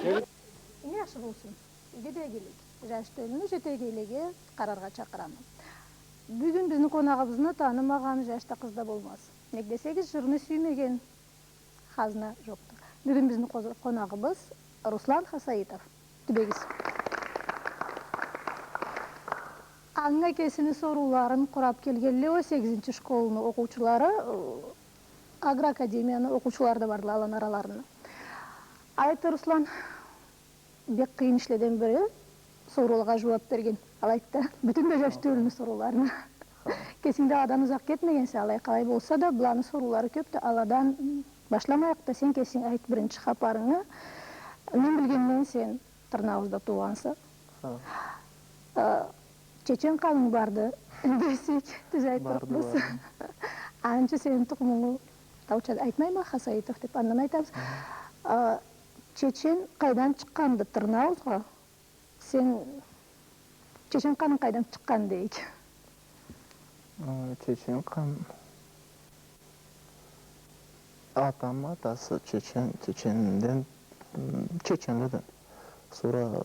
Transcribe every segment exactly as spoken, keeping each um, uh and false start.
Эм яхшы болсун. Юйге да игилик. Жаш тёлюню жетегейлеге къараргъа чакъырама. Бюгюн бизни къонагъыбызны танымагъан жаш да, къыз да болмаз. Нек десегиз, жырны сюймеген хазна жокъду. Бюгюн бизни къоз-, къонагъыбыз Руслан Хасаитов. Тюбегиз. Анга кесини сорууларын къурап келгенле уа сегизинчи школну окъуучулары, э, агроакадемияны окъуучулары да бардыла аланы араларында. Алайды, Руслан, бек къыйын ишледен бири, соруулагъа жууап берген. Алайды, бютюн да жаш тёлюню сорууларына. Кесинг да аладан узакъ кетмегенсе, алай къалай болса да, быланы соруулары кёпдю, аладан башламайыкъ да, сен кесинг айт биринчи хапарынгы. Мен билгенден, сен Тырныауузда туугъанса. Хы. Э, чечен къанынг барды десек, тюз айтырыкъбыз. Барды, барды. Анчы сени тукъумунгу тауча айтмайма, Хасаитов деп, андан айтабыз. Хы. Э, чечен къайдан чыкъгъанды Тырныауузгъа? Сен чечен къанынг къайдан чыкъгъан дейик? Э, чечен къан. Атам атасы чечен, чеченден, м, чеченлиди. Сора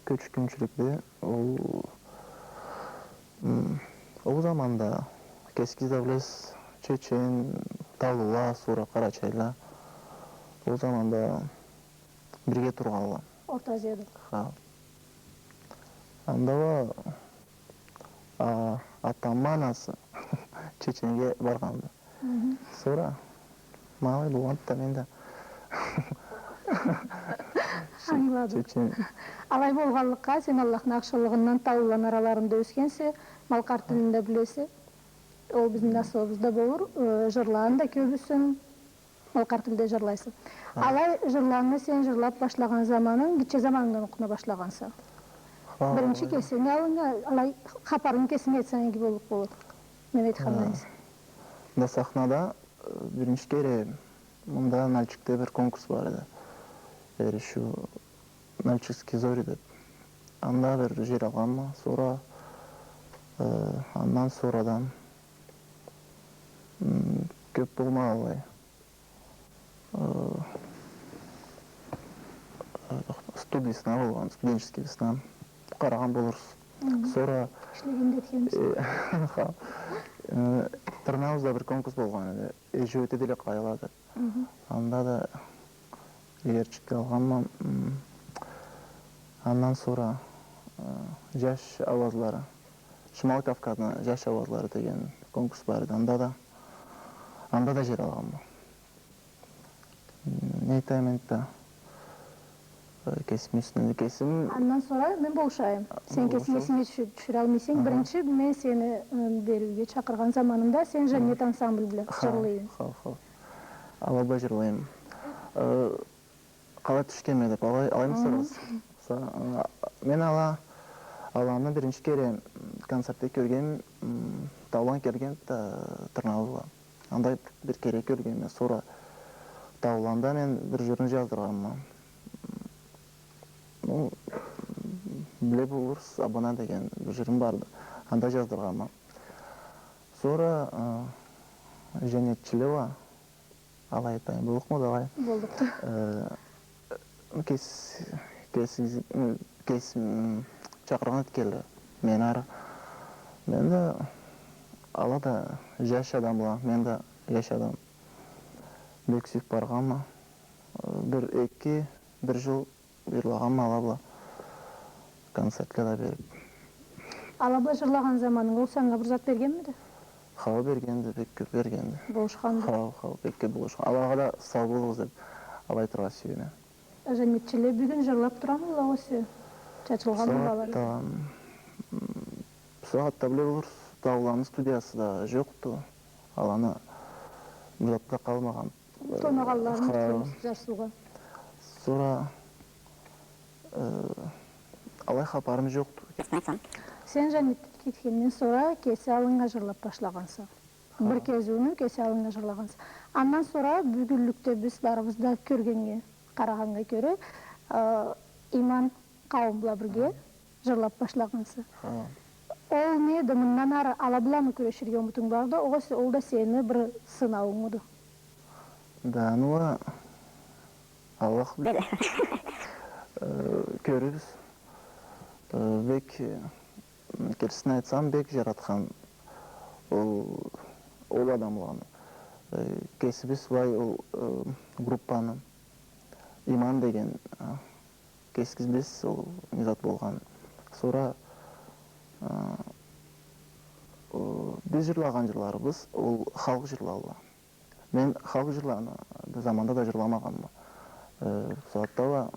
кёчгюнчюлюкде ол, м, ол заманда кесигиз да билесиз, чечен, таулула, сора къарачайла. Ол заманда бирге тургъанла. Орта Азияда. Ха. Анда уа, а, атамы анасы чеченнге баргъанды. Хы-хы. Сора ма алай болгъанды да, мен да. Ангыладым. Чечен. Алай болгъанлыкъгъа, сен Аллахны ахшылыгъындан таулуланы араларында ёсгенсе, малкъар тилни да билесе, ол бизни наслыгъыбызда болур, э, жырланы да кёбюсюн малкъар тилде жырлайса. Хы. Алай жырланы сен жырлап башлагъан заманынг, гитче заманынгдан окъуна башлагъанса. Хы. Биринчи кесинг аллынга, алай хапарынгы кесинг айтсанг, иги боллукъ болур. Мен айтхандан эсе. Да сахнада, э, биринчи кере мында Нальчикде бир конкурс бар эди. Эришиу, Нальчикские зори деп. Анда бир жер алгъанма, сора, э, андан сора да, м, кёп болмагъанлай. Э, студ-весна болгъан, студенческий весна. Къарагъан болурсуз. Хы-хы. Сора ишлегенде этгенбиз. Э, ха. Э, Тырныауузда бир конкурс болгъан эди. Э, «Жюри деле къайла» деп. Хы-хы. Анда да ээлерчик алгъанма, м, андан сора, э, «Жаш ауазлары», Шимал Кавказны жаш ауазлары деген конкурс бар эди. Анда да, анда да жер алгъанма. М, не айтайым энтда? Э, кесими юсюнден кесим. Андан сора мен болушайым. Сен кесинг эсинге тюшю-, тюшюралмайса. Аха. Биринчи мен сени, э, бериуге чакъыргъан заманымда сен «Жаннет» ансамбль бла жырлай эдинг. Хау, хау. Ала бла жырлайма. Э, къалай тюшгенме деп, алай, алаймы сорасыз? Са-, э, мен ала, аланы биринчи кере, м, концертде кёргенме, м, таулуланы келген, э, Тырныауузгъа. Анда бир кере кёргенме, сора таулулада мен бир жырын жаздыргъанма. Ну, биле болурсуз, «Абана» деген бир жырым барды. Анда жаздыргъанма. Сора, э, Жаннетчиле уа, алай айтайым, боллукъмуду, алай? Боллукъду. Э, Кес-, кесигиз-, м, кес-, м, чакъыргъан этгенле мени ары. Мен да, ала да жаш адамла, мен да жаш адам. Бек сюйюп баргъанма. Бир эки, бир жыл жырлагъанма ала бла. Концертле да берип. Ала бла жырлагъан заманынг ол санга бир зат бергенмиди? Хау, бергенди, бек кёп бергенди. Болушханды. Хау, хау, бек кёп болушхан. Алагъа да сау болугъуз деп, алай айтыргъа сюеме. Жаннетчиле бюгюн жырлап турамыдыла огъесе? Чачылгъанмыдыла? Бусагъатда, м, бусагъатда, биле болурсуз, таулуланы студиясы да жокъду. Аланы бир зат да къалмагъан. Тонагъанларын, хау, кёргенсиз жарсыугъа. Сора, э, алай хапарым жокъду. Сен Жаннетден кетгенден сора кеси аллынга жырлап башлагъанса. Хау. Бир кезиуню кеси аллынга жырлагъанса. Андан сора бюгюнлюкде биз барыбыз да кёргеннге, къарагъаннга кёре, э, Иман къауум бла бирге, хау, жырлап башлагъанса. Хау. Ол неди, мындан ары ала бламы кюреширге умутунг барды, огъесе ол да сени бир сынаунгмуду? Да, ну, а, Аллах. Э, кёрюрбюз. Э, бек, э, кертисин айтсам, бек жаратхан ол, ол адамланы. Э, кесибиз былай ол, э, группаны Иман деген, э, кесибиз ол не зат болгъан. Сора, э, э, биз жырлагъан жырларыбыз ол халкъ жырлалла. Мен халкъ жырланы бир заманда да жырламагъанма. Э, бусагъатда уа,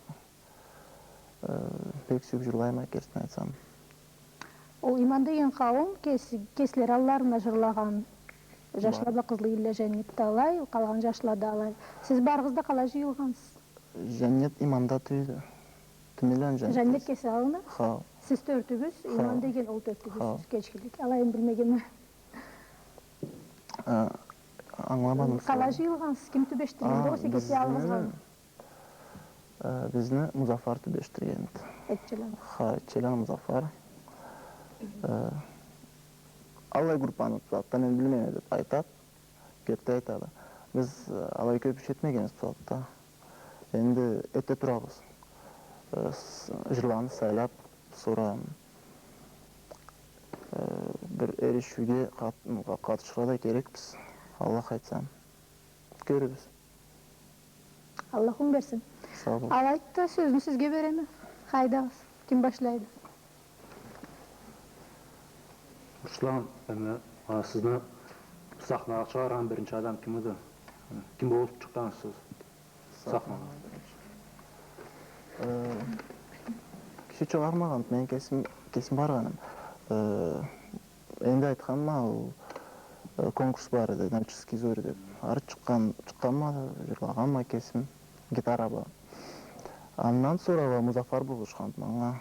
э, бек сюйюп жырлайма, кертисин айтсам. Ол Иман деген къауум кес-, кеслери алларында жырлагъан, жашла бла, къызлы гелинле, Жаннет да алай, къалгъан жашла да алай. Сиз барыгъыз да къалай жыйылгъансыз? Жаннет Иманда тюйюлдю. Тюймеллен Жаннет. Жаннет кеси аллында? Хау. Сиз тёртюгюз, хау, Иман деген ол тёртюгюз, хау, сиз кечгинлик. Алайын билмегенме. А, ангыламадым. Къалай жыйылгъансыз? Ким тюбешдиргенди огъесе кеси алгъызгъанмы? Э, бизни Музаффар тюбешдиргенди. Этчеланы. Ха, Этчеланы Музаффар. Э, аллай группаны тутады да, мен билмейме деп айтады. Керти айтады. Биз, э, алай кёп иш этмегенбиз бусагъатда. Энди эте турабыз. Э, с-, жырланы сайлап, сора, э, бир эришиуге къат-, къатышыргъа да керекбиз. Аллах айтса. Кёрюрбюз. Аллах онг берсин. Сау бол. Алайды да, сёзню сизге береме. Хайдагъыз. Ким башлайды? Руслан, энди, а, сизни сахнагъа чыгъаргъан биринчи адам ким эди? Ким болуп чыкъгъансыз сахнагъа? Э, киши чыгъармагъан, мен кесим, кесим баргъаным. Э, Энди айтханма, ол, э, конкурс бар эди, «Нальчикские зори» деп. Ары чыкъгъан, чыкъгъанма, жырлагъанма кесим, гитара бла. Андан сора уа Музаффар болушханды манга.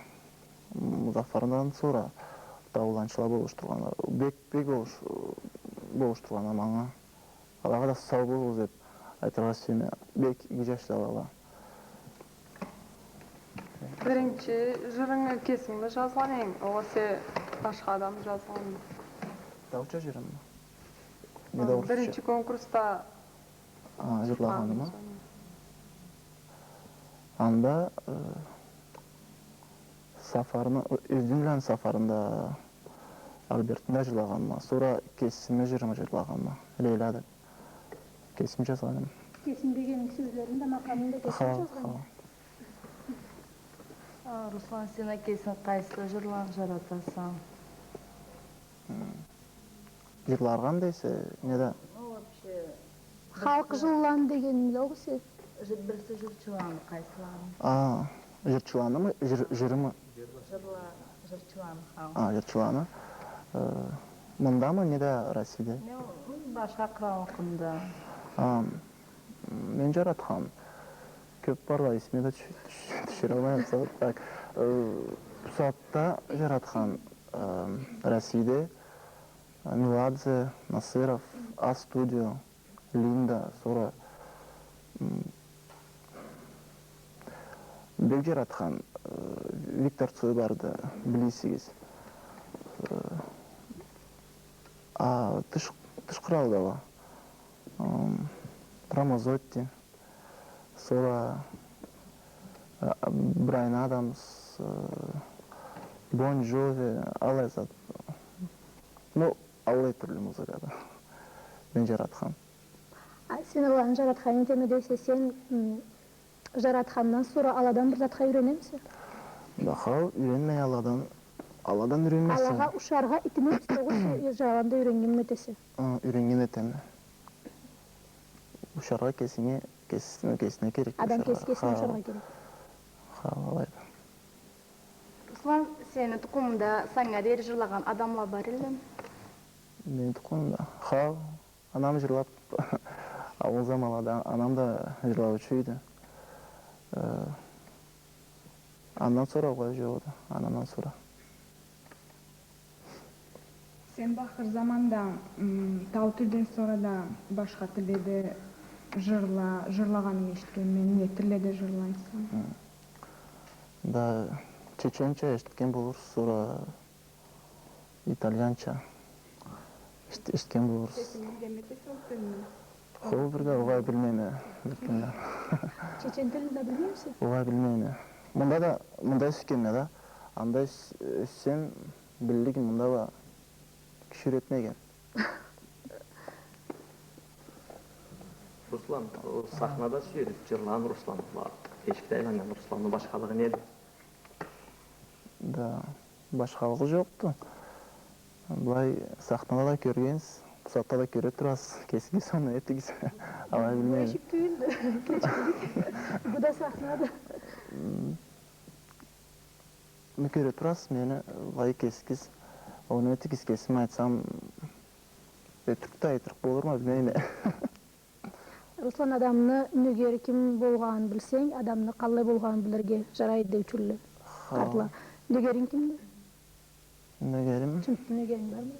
Музаффардан сора да уланчыла болушдургъанла. Бек, бек болуш-, болушдургъанла манга. Алагъа да сау болугъуз деп айтыргъа сюеме. Бек иги жашла ала. Биринчи жырынгы кесингми жазгъан эдинг, огъесе башха адам жазгъанмы? Даурусча жырымы? Не, а, даурусча. Биринчи конкурсда. А, жырлагъанымы? Анда, э, Сафарны, Эрдюнланы Сафарында Альбертни да жырлагъанма. Сора кесими жырымы жырлагъанма. Лейла деп. Кесим жазгъаным. Кесим дегенинг сёзлерин да, макъамын да кесим жазгъанмы? Хау, хау. А, Руслан, сен а кесинг къайсы жырланы жаратаса? М. Жырларгъамы десе, неда? Ну, вообще. Халкъ жырланы дегеним бла огъесе. Жыр-, бириси жырчыланы, къайсыланы? А, жырчыланымы, жыр-, жырымы? Жырла-, жырчыланы, хау. А, жырчыланы. Э, мындамы, неда Россияда? Не, ну, башха къраллыкъда. А, мен жаратхан кёп барла, эсиме да тюш-, тюш-, тюшюралмайма, бусагъатда. Так, э, бусагъатда жаратхан, э, Россияда Меладзе, Насыров, А-студио, Линда, сора, м, бек жаратхан, э, Виктор Цой барды, билесиз. Э, а тыш, тыш къралда уа, м, Рамазотти, сора, э, Брайан Адамс, э, Бон Джови, алай зат. Ну, аллай тюрлю музыкада мен жаратхан. А сен аланы жаратхан этеме десе, сен, м, жаратхандан сора аладан бир затха юйренемисе? Да хау, юйренмей аладан, аладан юйренмейсе. Алагъа ушаргъа итинемисе, огъесе жаланда юйреннгенме этесе? Ы, юйреннген этеме. Ушаргъа кесинге, кес-, кесине керек ушаргъа. Адам кеси кесине ушаргъа керек. Хау, алайды. Руслан, сени тукъумунгда санга дери жырлагъан адамла бар эллеми? Мени тукъумумда? Хау, анам жырлап, ауул заманлада анам да жырлаучу эди. Э, андан сора уа жокъ эди, анамдан сора. Сен бахыр заманда, м, тау тилден сора да башха тилледе жырла-, жырлагъанынг эшитгенме, не тилледе жырлайса? М. Да, чеченча эшитген болурсуз, сора итальянча эшит-, эшитген болурсуз. Сесинг билгенми этесе ол тилни? Хо, бир да угъай билмейме, бир тилни. Чечен тилни да билмеймисе? Угъай билмейме. Мында да, мында ёсгенме да. Анда ёс-, ёссем, биллик, мында уа киши юйретмеген. Руслан, ол сахнада сюелиб джырланнган Руслан бла эшикде айланнган Русланны башхалыгъы неди? Да, башхалыгъы джокъду. Былай сахнада да кёргенсиз, бусагъатда да кёре турасыз. Кесигиз оноу этигиз. Алай билмейме. Бу эшик тюйюлдю. Кечгинлик. Бу да сахнады. М, кёре турасыз мени, былай кесигиз оноу этигиз, кесим айтсам, ётюрюк да айтырыкъ болурма, билмейме. Руслан, адамны нёгери ким болгъанын билсенг, адамны къаллай болгъанын билирге жарайды деучюлле. Хау. Къартла. Нёгеринг кимди? Нёгерим? Чынтты нёгеринг бармы?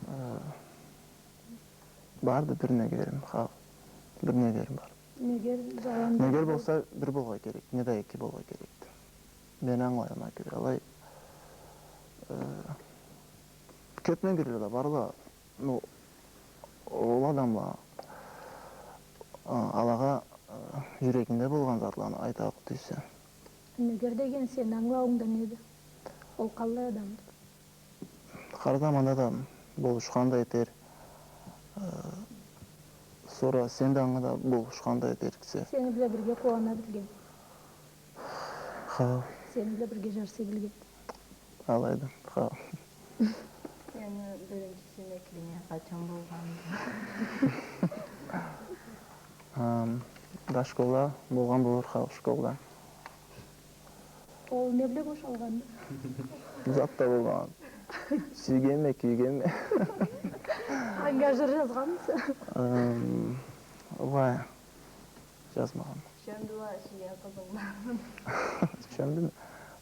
Э, барды бир нёгерим, хау. Бир нёгерим бар. Нёгер, жаланда. Нёгер болса, бир болургъа керек, неда эки болургъа керекди. Мени ангылайыма кёре, алай, э, кёб нёгерле да барла, ну, ол адамла, а, алагъа, а, джюрегинде болгъан затланы айталлыкъ тюйюлсе. Нёгер деген сени ангылауунда неди? Ол къаллай адамды? Хар заманда да болушхан да этер. Э, сора сен да анга да болушхан да этериксе. Сени бла бирге къууана билген. Хау. Сени бла бирге жарсый билген. Алайды, хау. Сени биринчи сюймеклигинг къачан болгъанды? Ам, да школда болгъан болур, хау, школда. Ол не бла бошалгъанды? Зат да болмагъан. Сюйгенме, кюйгенме. Анга жыр жазгъанмыса? Эм, угъай, жазмагъанма. Тюшендими сюйген къызынг? Тюшендими?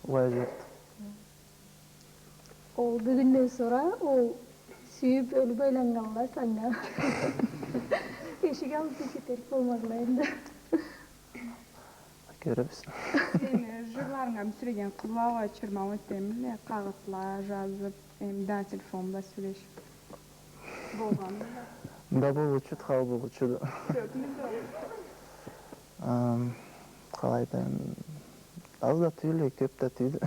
Угъай, жокъду. Ол бюгюнден сора ол сюйюб, ёлюб айланнганла санга эшик алыб да кетерик болмадыла энди. Кёребиз. Сени жырларынга мюсюреген къызла уа чырмау этемидиле, къагъытла жазыб, эм да телефон бла сёлешиб? Болгъанмыды? Да, болуучуду, хау, болуучуду. Кёбмюдю? Ам, къалай айтайым, аз да тюйюлдю, кёб да тюйюлдю.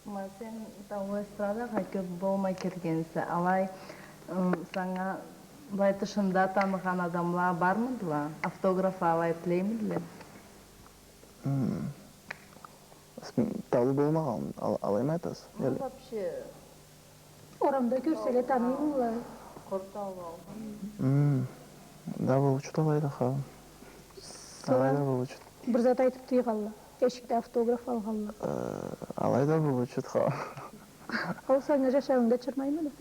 Ма сен да ол эстрадагъа кёб болмай киргенсе, алай, ы, санга былай тышында таныгъан адамла бармыдыла? Автограф алай тилеймидиле? М. Таулу болмагъан, ал-, алаймы айтасыз? Ну, вообще. Орамда кёрселе, таныймыдыла? Къурталып алгъан. М. Да, болуучуду алайда, хау. Алайда болуучуду. Бир зат айтыб тыйгъанла. Эшикде автограф алгъанла. Э, алайда болуучуду, хау. Ол санга жашауунгда чырмаймыды?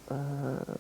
Э,